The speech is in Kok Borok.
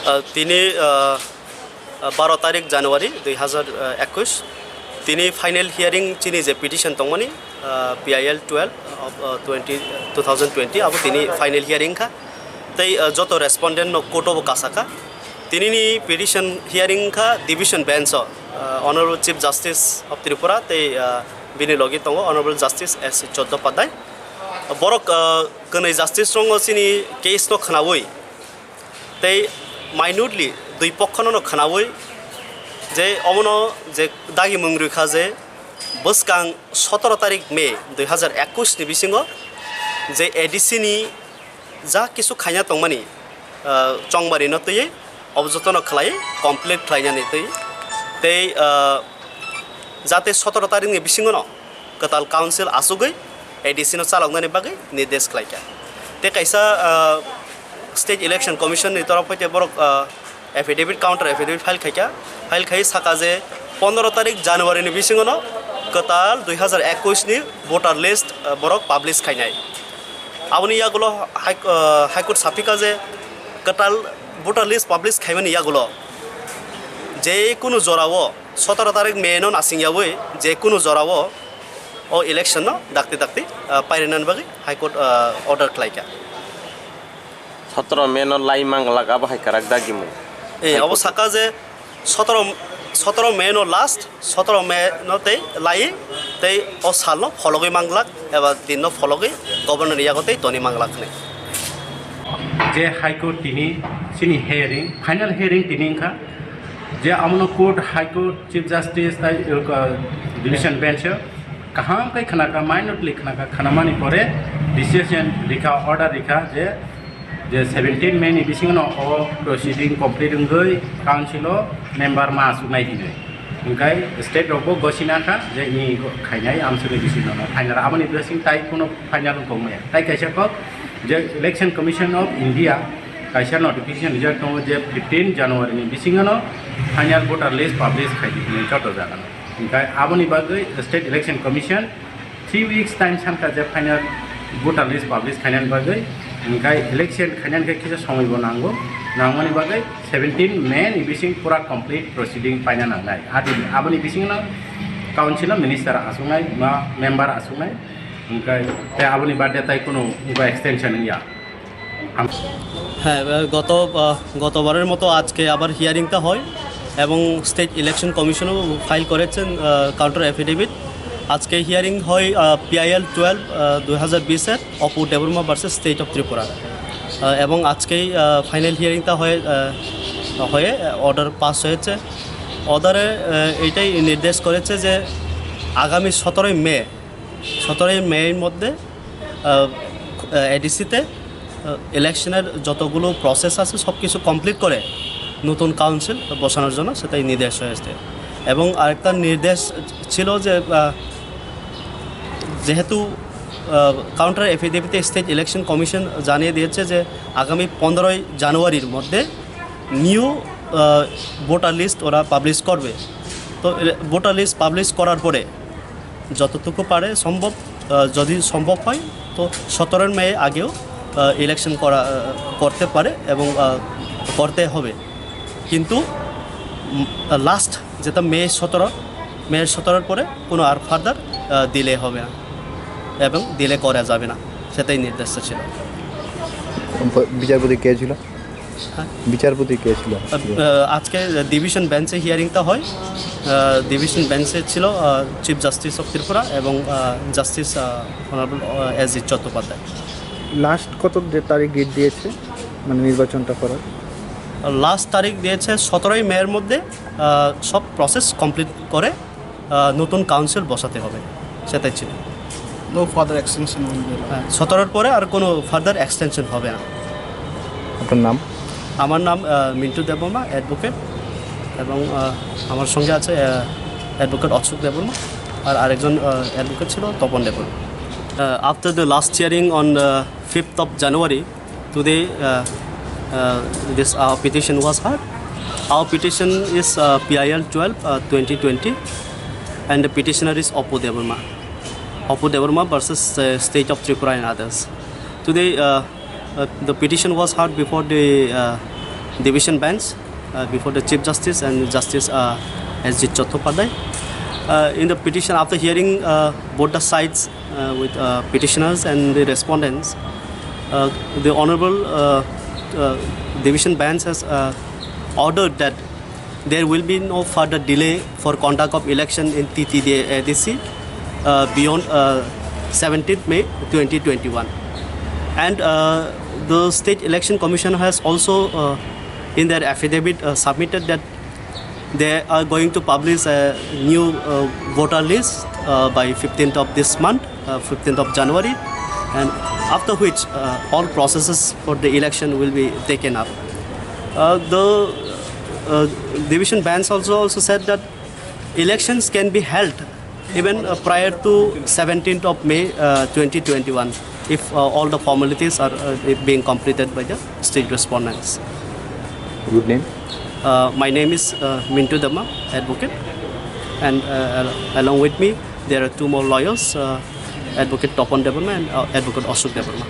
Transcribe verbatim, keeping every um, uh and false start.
Uh, tini uh, uh, baro tarik January dui hazar ekwis, tini final hearing chini je petition tongmani, uh, P I L twelve of uh, twenty, two thousand twenty, abo tini final hearing kha. Tei uh, joto respondent no court o bo kasaka. Tini ni petition hearing kha division bench o, uh, Honorable Chief Justice of Tripura tei uh, bini logi tongo Honorable Justice S Chattopadhyay. Borok uh, kwnwi justice rongo chini case no khwnawi tei minutely dui pokhono no khwnawi je omono je dagi mung rwkha je bwskang sotoro tarik May dui hazar ekwis ni bisingo je A D C ni ja kisu khaina tongmani, ah, chongmari no twiwi obo jotono khlai complete khlainani twi tei, ah, jate sotoro tarik ni bisingo no kwtal council asugwi A D C no chaloknani bagwi nirdesh khlaikha. Tei kaisa, ah, State Election Commission ni torof hoite borok, ah, affidavit, counter affidavit file khaikha. File khai saka je pondro tarik January ni bisingo no kwtal dui hazar ekwis ni voter list, ah, borok publish khainai. Aboni yagulo High, ah, High Court saphikha je kwtal voter list publish khaimani yagulo je kunu jorao sotoro tarik May no nasing yawi je kunu jorao o election no dakti dakti, ah, pairinani bagwi High Court, ah, order khlaikha. Sotoro May no lai manglak abo hai kwrak dagimung. Eh, High abo Court. Saka je sotoro, sotoro May no last, sotoro May no tei lai tei o sal no phologwi manglak eba din no phologwi governor ni yago tei toni manglak hinwi. Je High Court tini chini hearing, final hearing tini wngkha. Je amono court, High Court, Chief Justice tai, uh, Division Bench o kaham khe khnakha, minutely khnakha, khnamani pore decision rikha, order rikha je, je seventeen May ni bisingo no o proceeding complete wngwi council o member ma asuknai hinwi. Hwnkhe state rok bo gosina kha je ni khainai amsukni bisingo no final, aboni bising tai kuno final wngkha maya. Tai kaisa kok je Election Commission of India kaisa notification rijak tongo je fifteen January ni bisingo no final voter list publish khai di hinwi joto jaga no. Hwnkhe aboni bagwi State Election Commission three weeks time sankha je final voter list publish khainani bagwi, hwnkhe election khainani khe kisa somoi bo nango, nangmani bagwi seventeen May ni bising pura complete proceeding paina nangnai. Adi aboni bising no council o minister asuknai, ma member asuknai, hwnkhe tei aboni baade tai kuno wngkha extension wngya. হ্যাঁ, এবার গত, আহ, গতবারের মতো আজকে আবার হিয়ারিংটা হয় এবং স্টেট ইলেকশন কমিশনও ফাইল করেছেন, আহ, কাউন্টার অ্যাফিডেভিট। আজকে হিয়ারিং হয়, আহ, পিআইএল টুয়েলভ, আহ, দুই হাজার বিশের Apu Debbarma versus state of Tripura. আহ, এবং আজকেই, আহ, ফাইনাল হিয়ারিংটা হয়ে, আহ, হয়ে অর্ডার পাস হয়েছে। অর্ডারে, আহ, এইটাই নির্দেশ করেছে যে আগামী সতেরোই মে, সতেরোই মের মধ্যে, আহ, এডিসিতে, আহ, ইলেকশনের যতগুলো প্রসেস আছে সব কিছু কমপ্লিট করে নতুন কাউন্সিল বসানোর জন্য সেটাই নির্দেশ হয়েছে। এবং আরেকটা নির্দেশ ছিল যে, আহ, যেহেতু, আহ, কাউন্টার এফিডেভিটে স্টেট ইলেকশন কমিশন জানিয়ে দিয়েছে যে আগামী পনেরোই জানুয়ারির মধ্যে নিউ, আহ, ভোটার লিস্ট ওরা পাবলিশ করবে। তো এ, ভোটার লিস্ট পাবলিশ করার পরে যতটুকু পারে সম্ভব, আহ, যদি সম্ভব হয়, তো সতেরোই মে আগেও, আহ, ইলেকশন করা, আহ, করতে পারে এবং, আহ, করতে হবে। কিন্তু, উম, লাস্ট যেটা মে সতেরো, মে সতেরোর পরে কোনো আর ফার্দার, আহ, ডিলে হবে না এবং ডিলে করা যাবে না, সেটাই নির্দেশ ছিল। ব-, বিচারপতি কে ছিল? হ্যাঁ। বিচারপতি কে ছিল? আহ, আহ, আজকে ডিভিশন বেঞ্চে হিয়ারিংটা হয়। আহ, ডিভিশন বেঞ্চে ছিল, আহ, চিফ জাস্টিস অফ ত্রিপুরা এবং, আহ, জাস্টিস, আহ, অনারেবল, আহ, এস জি চট্টোপাধ্যায়। লাস্ট কত ডে-, তারিখ ডেট দিয়েছে, মানে, নির্বাচনটা করার? লাস্ট তারিখ দিয়েছে সতেরোই মের মধ্যে, আহ, সব প্রসেস কমপ্লিট করে আহ, নতুন কাউন্সিল বসাতে হবে, সেটাই ছিল। No further extension will be allowed. হ্যাঁ, সতেরোর পরে আর কোনো ফার্দার এক্সটেনশন হবে না। আপনার নাম? আমার নাম, আহ, মিন্টু দেববর্মা, অ্যাডভোকেট, এবং, আহ, আমার সঙ্গে আছে, আহ, অ্যাডভোকেট অশোক দেববর্মা, আর আরেকজন, আহ, অ্যাডভোকেট ছিল তপন Debbarma. Uh, after the last hearing on the fifth of January, today, uh, uh, this, our petition was heard. Our petition is, uh, P I L twelve, uh, twenty twenty, and the petitioner is Apu Debbarma. Apu Debbarma versus, uh, State of Tripura and others. Today, uh, uh, the petition was heard before the, uh, division bench uh, before the Chief Justice and Justice uh, S G Chattopadhyay. Uh, in the petition, after hearing uh, both the sides uh, with uh, petitioners and the respondents, uh, the Honorable uh, uh, Division Bench has uh, ordered that there will be no further delay for conduct of election in T T D A A D C uh, beyond uh, seventeenth May twenty twenty-one. And uh, the State Election Commission has also, uh, in their affidavit, uh, submitted that they are going to publish a new uh, voter list uh, by fifteenth of this month, uh, fifteenth of January, and after which uh, all processes for the election will be taken up. Uh, the uh, division bench also also said that elections can be held even uh, prior to seventeenth of May uh, twenty twenty-one if uh, all the formalities are uh, being completed by the state respondents. Good name? Uh, my name is uh, Mintu Debbarma, advocate, and uh, al- along with me there are two more lawyers, uh, Advocate Topon Debbarma and uh, Advocate Ashok Debbarma.